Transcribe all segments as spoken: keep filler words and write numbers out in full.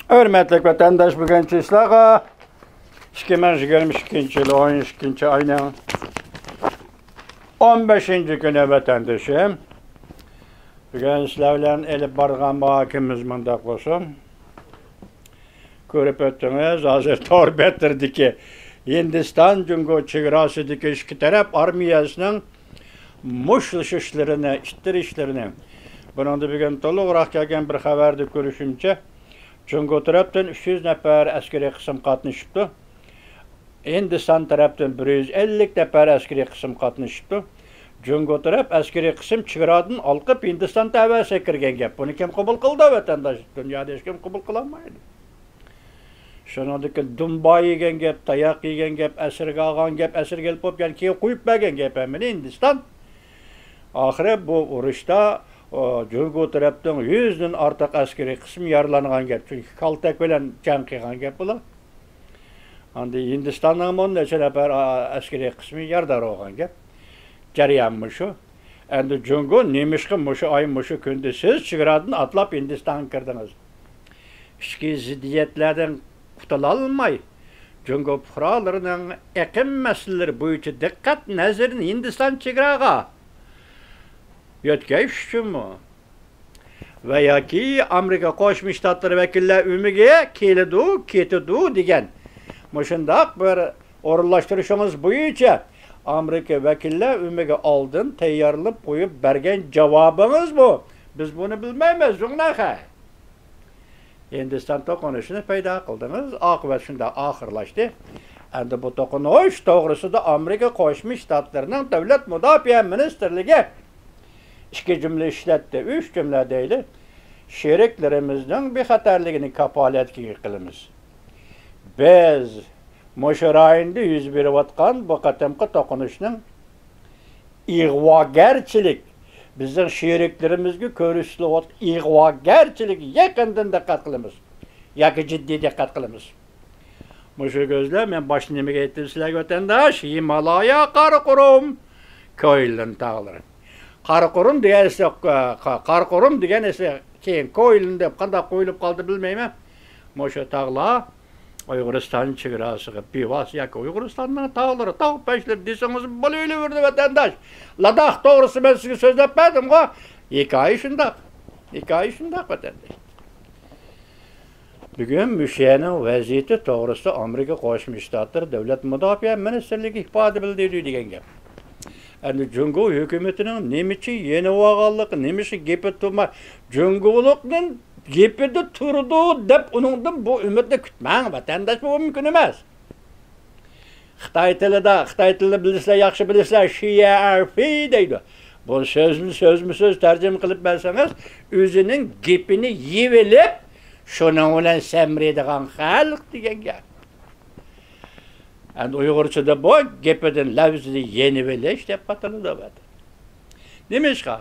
ھۆرمەتلىك ۋەتەنداش، بۈگۈنكى ئىشلارغا ئىككى مىڭ يىگىرمە ئىككىنچى يىل ئون ئىككىنچى ئاينىڭ ئون بەشىنچى كۈنى ۋەتەندىشىم. بۈگۈن سىلەر بىلەن ئېلىپ بارغان مۇھاكىمىمىز مۇنداق بولسۇن. كۆرۈپ ئۆتتىڭىز، ھازىر تور بەتلىرىدىكى ھىندىستان جۇڭگو چېگراسىدىكى ئىككى تەرەپ ئارمىيەسىنىڭ مۇشتلىشىشلىرىنى، ئىتتىرىشلىرىنى. بۇنىڭدا بۈگۈن تولۇقراق كەلگەن بىر خەۋەردە كۆرۈشۈمچە، جۇڭگو تەرەپتىن ئۈچ يۈز نەپەر ئەسكىرىي قىسىم قاتنىشىپتۇ. ھىندىستان تەرەپتىن بىر يۈز ئەللىك نەپەر ئەسكىرىي قىسىم قاتنىشىپتۇ. جۇڭگو تەرەپ ئەسكىرىي قىسىم چېگرادىن ھالقىپ ھىندىستان تەۋەسىگە كىرگەن گەپ. بۇنى كىم قوبۇل قىلىدۇ، ۋەتەنداش؟ دۇنيادا ھېچكىم قوبۇل قىلالمايدۇ. شۇنىڭدىن كېيىن دۇمبا يېگەن گەپ، تاياق يېگەن گەپ، ئەسىرگە ئالغان گەپ، ئەسىرگە ئېلىپ بولۇپ، يەنە كېيىن قويۇپ بەرگەن گەپ ھەممىنى ھىندىستان. ئاخىرى بۇ ئۇرۇشتا، ئۇ، جۇڭگو تەرەپنىڭ يۈزدىن ئارتۇق ئەسكىرىي قىسمى يارىلانغان گەپ. چۈنكى كالتەك بىلەن جەڭ قىلغان گەپ بۇلار. ئاندىن ھىندىستاننىڭمۇ نەچچە نەپەر، ئا، ئەسكىرىي قىسمى يارىدار بولغان گەپ. جەريان مۇشۇ. ئەمدى جۇڭگو نېمىشقا مۇشۇ ئاي، مۇشۇ كۈندە سىز چېگرادىن ئاتلاپ ھىندىستانغا كىردىڭىز؟ ئىچكى زىددىيەتلەردىن قۇتۇلالماي، جۇڭگو پۇقرالىرىنىڭ ئېقىم مەسىلىلىرى بويىچە دىققەت نەزىرىنى ھىندىستان چېگراغا يۆتكەش ئۈچۈنمۇ؟ ۋە ياكى ئامېرىكا قوشما شتاتلىرى ۋەكىللەر ئۆمىكى كېلىدۇ، كېتىدۇ دېگەن مۇشۇنداق بىر ئورۇنلاشتۇرۇشىڭىز بويىچە ئامېرىكا ۋەكىللەر ئۆمىكى ئالدىن تەييارلىنىپ قويۇپ بەرگەن جاۋابىڭىزمۇ؟ بىز بۇنى بىلمەيمىز، زۇڭنەخەي. ھىندىستان توقۇنۇشىنى پەيدا قىلدىڭىز، ئاقىۋەت شۇنداق ئاخىرلاشتى. ئەمدى بۇ توقۇنۇش توغرىسىدا ئامېرىكا قوشما شتاتلىرىنىڭ دۆلەت مۇداپىئە مىنىستىرلىكى ئىككى جۈملە ئىشلەتتى، ئۈچ جۈملە دەيلى. شېرىكلىرىمىزنىڭ بىخەتەرلىكىنى كاپالەتكە قىلىمىز. بىز مۇشۇ رايوندا يۈز بېرىۋاتقان بۇ قېتىمقى توقۇنۇشنىڭ ئىغۋاگەرچىلىك، بىزنىڭ شېرىكلىرىمىزگە كۆرسىتىلىۋاتقان ئىغۋاگەرچىلىككە يېقىندىن دىققەت قىلىمىز ياكى جىددىي دىققەت قىلىمىز. مۇشۇ كۆزلەر، مەن باشتا نېمىگە ئېيتتىم سىلەرگە، ۋەتەنداش؟ ھىمالايا قارا قۇرۇم، كويلىن تاغلىرى. قارا قۇرۇم دېگەن ئەسلى، قا-، قارا قۇرۇم دېگەن ئەسلى كېيىن كويلىن دەپ قانداق قويۇلۇپ قالدى بىلمەيمەن. مۇشۇ تاغلار ئۇيغۇرىستان چېگراسىغا بىۋاسىتە ياكى ئۇيغۇرىستاننىڭ تاغلىرى، تاغ پەشلىرى دېسىڭىز بولۇۋېرىدۇ، ۋەتەنداش. لاداخ توغرىسىدا مەن سىزگە سۆزلەپ بەردىمغۇ؟ ھېكايە شۇنداق. ھېكايە شۇنداق، ۋەتەنداش. بۈگۈن مۇشۇ يەرنىڭ ۋەزىيىتى توغرىسىدا ئامېرىكا قوشما شتاتلىرى دۆلەت مۇداپىئە مىنىستىرلىكى ئىپادە بىلدۈردى دېگەن گەپ. ئەمدى جۇڭگو ھۆكۈمىتىنىڭ نېمە ئۈچۈن يېنىۋالغانلىقى، نېمە ئۈچۈن گېپىدە تۇرماي، جۇڭگولۇقنىڭ گېپىدە تۇرىدۇ دەپ ئۇنىڭدىن بۇ ئۈمىدنى كۈتمەڭ، ۋەتەنداش، بۇ مۇمكىن ئەمەس. خىتاي تىلىدا، خىتاي تىلىنى بىلىسىلەر، ياخشى بىلىسىلەر، شىيەرفېي دەيدۇ. بۇ سۆزنى سۆزمۇ سۆز تەرجىمە قىلىپ بەرسىڭىز، ئۆزىنىڭ گېپىنى يېۋېلىپ، شۇنىڭ بىلەن سەمرىيدىغان خەلق دېگەن گەپ. ئەمدى ئۇيغۇرچىدا بۇ گېپىدىن، لەۋزىدىن يېنىۋېلىش دەپ ئاتىلىدۇ. نېمىشقا؟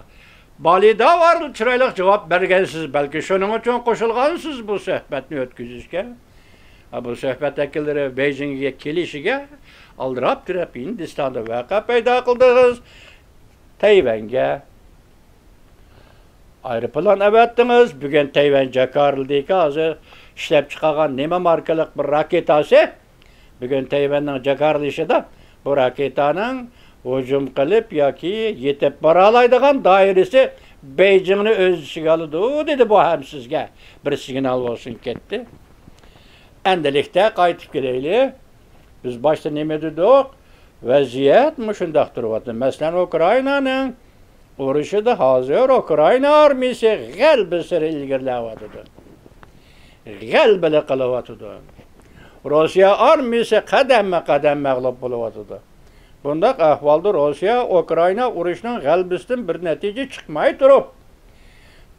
بالىدا بارلا چىرايلىق جاۋاب بەرگەنسىز، بەلكى شۇنىڭ ئۈچۈن قوشۇلغانسىز بۇ سۆھبەتنى ئۆتكۈزۈشكە. ھە، بۇ سۆھبەت ۋەكىللىرى بېيجىڭگە كېلىشىگە ئالدىراپ تۇرۇپ، ھىندىستاندا ۋەقە پەيدا قىلدىڭىز. تەيۋەنگە ئايروپىلان ئەۋەتتىڭىز. بۈگۈن تەيۋەن جاكارلىدىكى ھازىر ئىشلەپ چىقارغان نېمە ماركىلىق بىر راكېتاسى، بۈگۈن تەيۋەننىڭ جاكارلىشىدا بۇ راكېتانىڭ ھۇجۇم قىلىپ ياكى يېتىپ بارالايدىغان دائىرىسى بېيجىڭنى ئۆز ئىچىگە ئالىدۇ، دېدى. بۇ ھەم سىزگە بىر سىگنال بولسۇن، كەتتى. ئەندىلىكتە قايتىپ كېلەيلى. بىز باشتا نېمە دېدۇق؟ ۋەزىيەت مۇشۇنداق تۇرۇۋاتىدۇ. مەسىلەن، ئۇكرائىنانىڭ ئۇرۇشىدا ھازىر ئۇكرائىنا ئارمىيىسى غەلىبە سېرى ئىلگىرىلەۋاتىدۇ. غەلىبىلىك قىلىۋاتىدۇ. روسىيە ئارمىيىسى قەدەممۇ قەدەم مەغلۇپ بولۇۋاتىدۇ. بۇنداق ئەھۋالدا روسىيە ئۇكرائىنا ئۇرۇشىنىڭ غەلىبىسىدىن بىر نەتىجە چىقماي تۇرۇپ،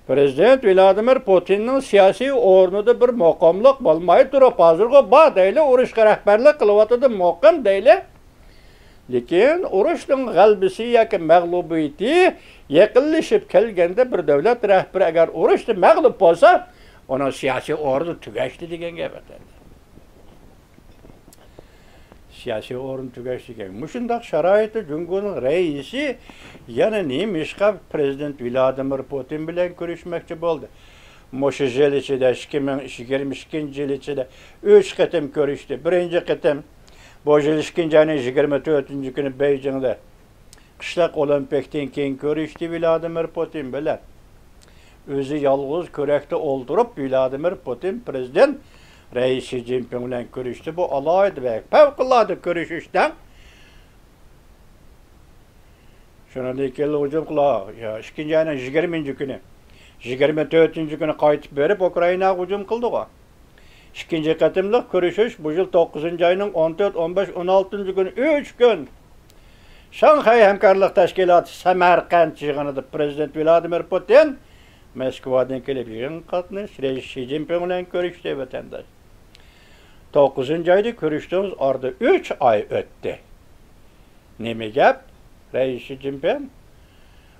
پىرېزىدېنت ۋلادىمىر پۇتىننىڭ سىياسىي ئورنىدا بىر مۇقىملىق بولماي تۇرۇپ، ھازىرغۇ بار دەيلى، ئۇرۇشقا رەھبەرلىك قىلىۋاتىدۇ، مۇقىم دەيلى. لېكىن ئۇرۇشنىڭ غەلىبىسى ياكى مەغلۇبىيىتى يېقىنلىشىپ كەلگەندە، بىر دۆلەت رەھبىرى ئەگەر ئۇرۇشتا مەغلۇپ بولسا، ئۇنىڭ سىياسىي ئورنى تۈگەشتى دېگەن گەپ ئەمەس. سىياسىي ئورۇن تۈگەش دېگەن. مۇشۇنداق شارائىتتا جۇڭگونىڭ رەئىسى يەنە نېمىشقا پىرېزىدېنت ۋلادىمىر پۇتىن بىلەن كۆرۈشمەكچى بولدى؟ مۇشۇ يىل ئىچىدە، ئىككى مىڭ يىگىرمە ئىككىنچى يىل ئىچىدە ئۈچ قېتىم كۆرۈشتى. بىرىنچى قېتىم بۇ يىل ئىككىنچى ئاينىڭ يىگىرمە تۆتىنچى كۈنى بېيجىڭدا قىشلىق ئولىمپىكتىن كېيىن كۆرۈشتى ۋلادىمىر پۇتىن بىلەن. ئۆزى يالغۇز كۆرەكتە ئولتۇرۇپ، ۋلادىمىر پۇتىن پىرېزىدېنت رەئىس شى جىنپىڭ بىلەن كۆرۈشتى. بۇ ئالاھىدە ۋە پەۋقۇلئاددە كۆرۈشۈش دەڭ. شۇنىڭدىن كېيىن ھۇجۇم قىلا، يا، ئىككىنچى ئاينىڭ يىگىرمىنچى كۈنى، يىگىرمە تۆتىنچى كۈنى قايتىپ بېرىپ، ئۇكرائىناغا ھۇجۇم قىلدىغۇ. ئىككىنچى قېتىملىق كۆرۈشۈش بۇ يىل توققۇزىنچى ئاينىڭ ئون تۆت، ئون بەش، ئون ئالتىنچى كۈنى ئۈچ كۈن شاڭخەي ھەمكارلىق تەشكىلاتى سەمەرقەنت يىغىنىدا پىرېزىدېنت ۋلادىمىر پۇتىن موسكۋادىن كېلىپ يىغىنغا قاتنىشىپ، رەئىس شى جىنپىڭ بىلەن كۆرۈشتى، ۋەتەنداش. توققۇزىنچى ئايدا كۆرۈشتىڭىز، ئارىدا ئۈچ ئاي ئۆتتى. نېمە گەپ؟ رەئىس شى جىنپىڭ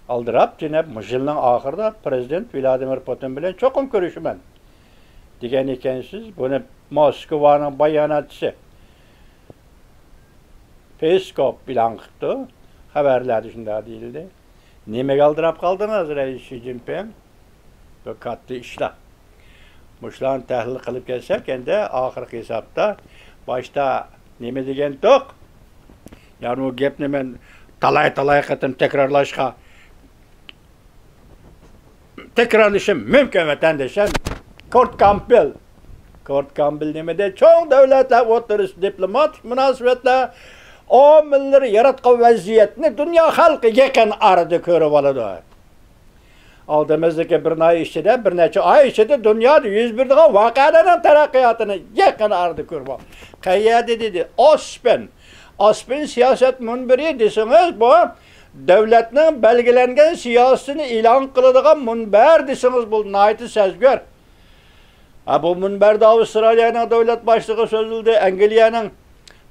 ئالدىراپ جېنەپ، مۇشۇ يىلنىڭ ئاخىرىدا پىرېزىدېنت ۋلادىمىر پۇتىن بىلەن چوقۇم كۆرۈشىمەن دېگەن ئىكەنسىز. بۇنى موسكۋانىڭ باياناتچىسى پېسكوپ ئېلان قىپتۇ. خەۋەرلەردە شۇنداق دېيىلدى. نېمىگە ئالدىراپ قالدىڭىز، رەئىس شى جىنپىڭ؟ بۇ كاتتا ئىشلار. مۇشۇلارنى تەھلىل قىلىپ كەلسەك، ئەمدى ئاخىرقى ھېسابتا باشتا نېمە دېگەنتۇق؟ يەنى ئۇ گەپنى مەن تالاي-تالاي قېتىم تەكرارلاشقا، تەكرارلىشىم مۇمكىن، ۋەتەندىشىم. كورت كامپبېل. كورت كامپبېل نېمە دېدى؟ چوڭ دۆلەتلەر ئوتتۇرىسىدا دىپلوماتىك مۇناسىۋەتلەر ئامىللىرى ياراتقان ۋەزىيەتنى دۇنيا خەلقى يېقىن ئارىدا كۆرۈۋالىدۇ. ئالدىمىزدىكى بىر ئاي ئىچىدە، بىر نەچچە ئاي ئىچىدە دۇنيادا يۈز بېرىدىغان ۋەقەلەرنىڭ تەرەققىياتىنى يېقىن ئارىدا كۆرۈۋال. قەيەردە دېدى؟ ئاسپېن. ئاسپېن سىياسەت مۇنبىرى دېسىڭىز، بۇ دۆلەتنىڭ بەلگىلەنگەن سىياسىتىنى ئېلان قىلىدىغان مۇنبەر دېسىڭىز، بۇ ناھايىتى سەزگۈر. ھە، بۇ مۇنبەردە ئاۋسترالىيەنىڭ دۆلەت باشلىقى سۆزلىدى، ئەنگلىيەنىڭ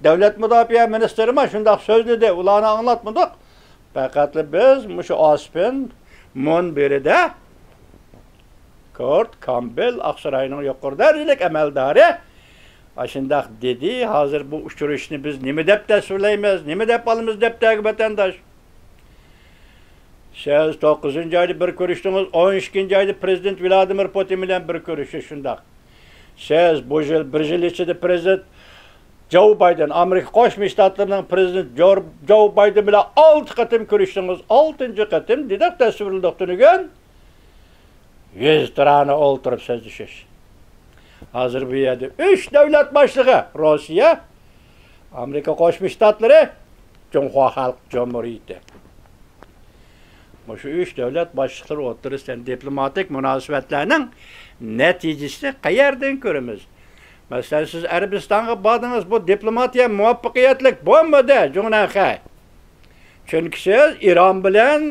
دۆلەت مۇداپىئە مىنىستىرىمۇ شۇنداق سۆزلىدى، ئۇلارنى ئاڭلاتمىدۇق. پەقەتلا بىز مۇشۇ ئاسپېن مۇنبىرىدە كورت كامبېل، ئاقساراينىڭ يۇقىرى دەرىجىلىك ئەمەلدارى، ئاشۇنداق دېدى. ھازىر بۇ ئۇچرىشىشنى بىز نېمە دەپ تەسۋىرلەيمىز، نېمە دەپ ئالىمىز دەپتەرگە، ۋەتەنداش؟ سىز توققۇزىنچى ئايدا بىر كۆرۈشتىڭىز، ئون ئىككىنچى ئايدا پىرېزىدېنت ۋلادىمىر پۇتىن بىلەن بىر كۆرۈشتىڭىز، شۇنداق. سىز بۇ يىل، بىر يىل ئىچىدە پىرېزىدېنت جو بايدېن، ئامېرىكا قوشما شتاتلىرىنىڭ پىرېزىدېنتى جو، جو بايدېن بىلەن ئالتە قېتىم كۆرۈشتىڭىز، ئالتىنچى قېتىم دېدۇق، تەسۋىرلىدۇق تۈنۈگۈن. يۈز تىرانا ئولتۇرۇپ سۆزلىشىش. ھازىر بۇ يەردە ئۈچ دۆلەت باشلىقى، روسىيە، ئامېرىكا قوشما شتاتلىرى، جۇڭخۇا خەلق جۇمھۇرىيىتى. مۇشۇ ئۈچ دۆلەت باشلىقلىرى ئوتتۇرىسىدا دىپلوماتىك مۇناسىۋەتلەرنىڭ نەتىجىسىنى قەيەردىن كۆرىمىز؟ مەسىلەن، سىز ئەرەبىستانغا باردىڭىز، بۇ دىپلوماتىيە مۇۋەپپەقىيەتلىك بولمىدى، جۇڭنەنخەي. چۈنكى سىز ئىران بىلەن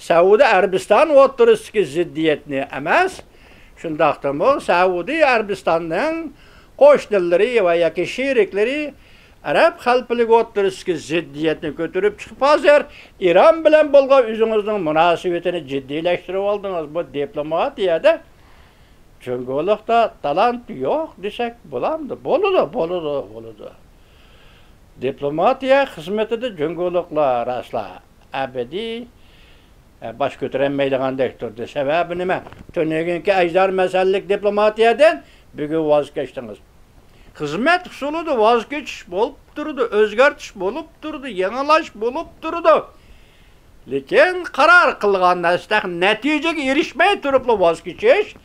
سەئۇدى ئەرەبىستان ئوتتۇرىسىدىكى زىددىيەتنى ئەمەس، شۇنداقتىمۇ سەئۇدى ئەرەبىستاننىڭ قوشنىلىرى ۋە ياكى شېرىكلىرى ئەرەب خەلىپىلىكى ئوتتۇرىسىدىكى زىددىيەتنى كۆتۈرۈپ چىقىپ، ھازىر ئىران بىلەن بولغان ئۆزىڭىزنىڭ مۇناسىۋىتىنى جىددىيلەشتۈرۈۋالدىڭىز. بۇ دىپلوماتىيەدە جۇڭگولۇقتا تالانت يوق دېسەك بولامدۇ؟ بولىدۇ، بولىدۇ، بولىدۇ. دىپلوماتىيە خىزمىتىدە جۇڭگولۇقلار راسلا ئەبەدىي، ئە، باش كۆتۈرەلمەيدىغاندەك تۇردى. سەۋەبى نېمە؟ تۈنۈگۈنكى ئەجدىھار مەسىلىلىك دىپلوماتىيەدىن بۈگۈن ۋاز كەچتىڭىز. خىزمەت ئۇسۇلىدا ۋاز كېچىش بولۇپ تۇرىدۇ، ئۆزگەرتىش بولۇپ تۇرىدۇ، يېڭىلاش بولۇپ تۇرىدۇ. لېكىن قارار قىلغان نەرسىدە نەتىجىگە ئېرىشمەي تۇرۇپلا ۋاز كېچىش،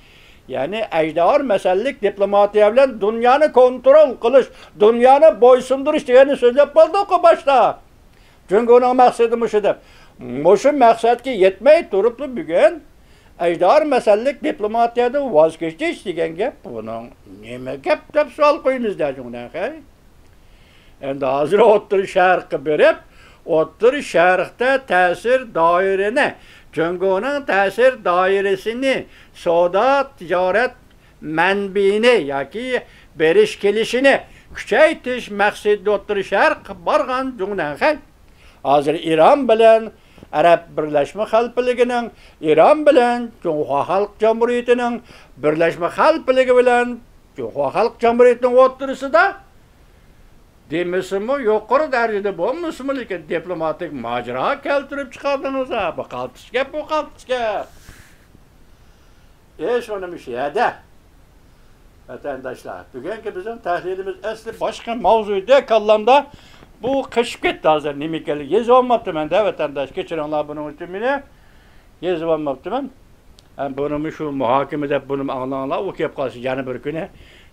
يەنى ئەجدىھار مەسىلىلىك دىپلوماتىيە بىلەن دۇنيانى كونترول قىلىش، دۇنيانى بويسۇندۇرۇش دېگەننى سۆزلەپ بولدۇققۇ باشتا. جۇڭگونىڭ مەقسىتى مۇشۇ دەپ. مۇشۇ مەقسەتكە يەتمەي تۇرۇپلا بۈگۈن ئەجدىھار مەسىلىلىك دىپلوماتىيەدىن ۋاز كېچىش دېگەن گەپ، بۇنىڭ نېمە گەپ دەپ سوئال قويىمىز دە جۇڭنەنخەي. ئەمدى ھازىر ئوتتۇرا شەرققە بېرىپ، ئوتتۇرا شەرقتە تەسىر دائىرىنى، جۇڭگونىڭ تەسىر دائىرىسىنى، سودا، تىجارەت مەنبىيىنى ياكى بېرىش كېلىشىنى كۈچەيتىش مەقسىتىدە ئوتتۇرا شەرققە بارغان جۇڭنەنخەي. ھازىر ئىران بىلەن ئەرەب بىرلەشمە خەلىپىلىكىنىڭ، ئىران بىلەن جۇڭخۇا خەلق جۇمھۇرىيىتىنىڭ بىرلەشمە خەلىپىلىكى بىلەن جۇڭخۇا خەلق جۇمھۇرىيىتىنىڭ ئوتتۇرىسىدا دېمىسىمۇ، يۇقىرى دەرىجىدە بولمىسىمۇ، لېكىن دىپلوماتىك ماجىرا كەلتۈرۈپ چىقاردىڭىز ھە. بۇ قالتىس گەپ، بۇ قالتىس گەپ. ئىش ئۇنىمۇ شۇ يەردە. ۋەتەنداشلار، بۈگۈنكى بىزنىڭ تەھلىلىمىز ئەسلى باشقا ماۋزۇ ئىدى، كاللامدا بۇ قېچىپ كەتتى ھازىر. نېمە ئىكەنلىكى يېزىۋالماپتىمەن-دە، ۋەتەنداش، كېچىرىڭلار بۇنىڭ ئۈچۈن مېنى. يېزىۋالماپتىمەن. ھە، بۇنىمۇ شۇ مۇھاكىمە دەپ بۇنىمۇ ئاڭلاڭلار، ئۇ كېلىپ قالسا يەنە بىر كۈنى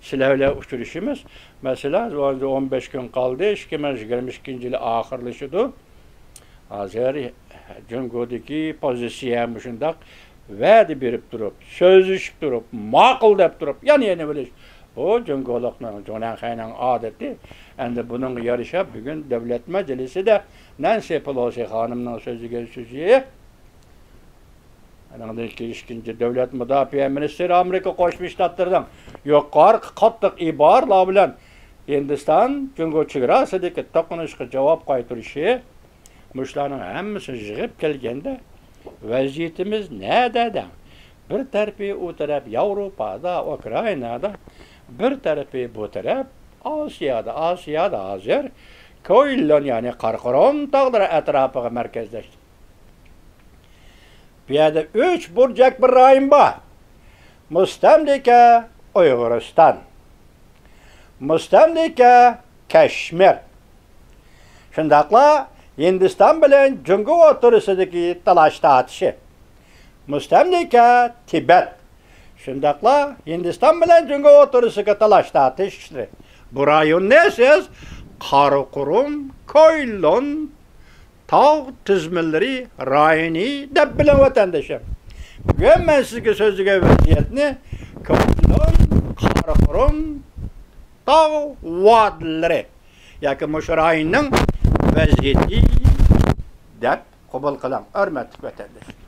سىلەر بىلەن ئۇچرىشىمىز. مەسىلەن، ئون بەش كۈن قالدى، ئىككى مىڭ يىگىرمە ئىككىنچى يىلى ئاخىرلىشىدۇ. ھازىر جۇڭگودىكى پوزىتسىيە مۇشۇنداق، ۋەدە بېرىپ تۇرۇپ، سۆزلىشىپ تۇرۇپ، ماقۇل دەپ تۇرۇپ يەنە يېنىۋېلىش، بۇ جۇڭگولۇقنىڭ، جۇڭنەنخەينىڭ ئادىتى. ئەمدى بۇنىڭغا يارىشا بۈگۈن دۆلەت مەجلىسىدە نەنسى پېلوسى خانىمنىڭ سۆزلىگەن سۆزى، ئانىڭدىن كېيىن ئىككىنچى دۆلەت مۇداپىئە مىنىستىرى ئامېرىكا قوشما شتاتلىرىنىڭ يۇقىرىقى قاتتىق ئىبارىلەر بىلەن ھىندىستان جۇڭگو چېگراسىدىكى توقۇنۇشقا جاۋاب قايتۇرۇشى، مۇشۇلارنىڭ ھەممىسىنى يىغىپ كەلگەندە، ۋەزىيىتىمىز نەدە دەڭ؟ بىر تەرىپى ئۇ تەرەپ ياۋروپادا، ئۇكرائىنادا، بىر تەرىپى بۇ تەرەپ ئاسىيادا، ئاسىيادا ھازىر كويلون، يەنى قاراقۇرۇم تاغلىرى ئەتراپىغا مەركەزلەشتى. بۇ يەردە ئۈچ بۇرجەك بىر رايون بار. مۇستەملىكە ئۇيغۇرىستان، مۇستەملىكە كەشمىر، شۇنداقلا ھىندىستان بىلەن جۇڭگو ئوتتۇرىسىدىكى تالاش تارتىشى، مۇستەملىكە تىبەت، شۇنداقلا ھىندىستان بىلەن جۇڭگو ئوتتۇرىسىدىكى تالاش تارتىشلىرى. بۇ رايوننى سىز قاراقۇرۇم، كويلون، تاغ تىزمىلىرى رايونى دەپ بىلىڭ، ۋەتەندىشىم. بۈگۈن مەن سىزگە سۆزلىگەن ۋەزىيەتنى كوندون، قاراقۇرۇم تاغ ۋادىلىرى ياكى مۇشۇ رايوننىڭ ۋەزىيىتى دەپ قوبۇل قىلىڭ، ھۆرمەتلىك ۋەتەندىشىم.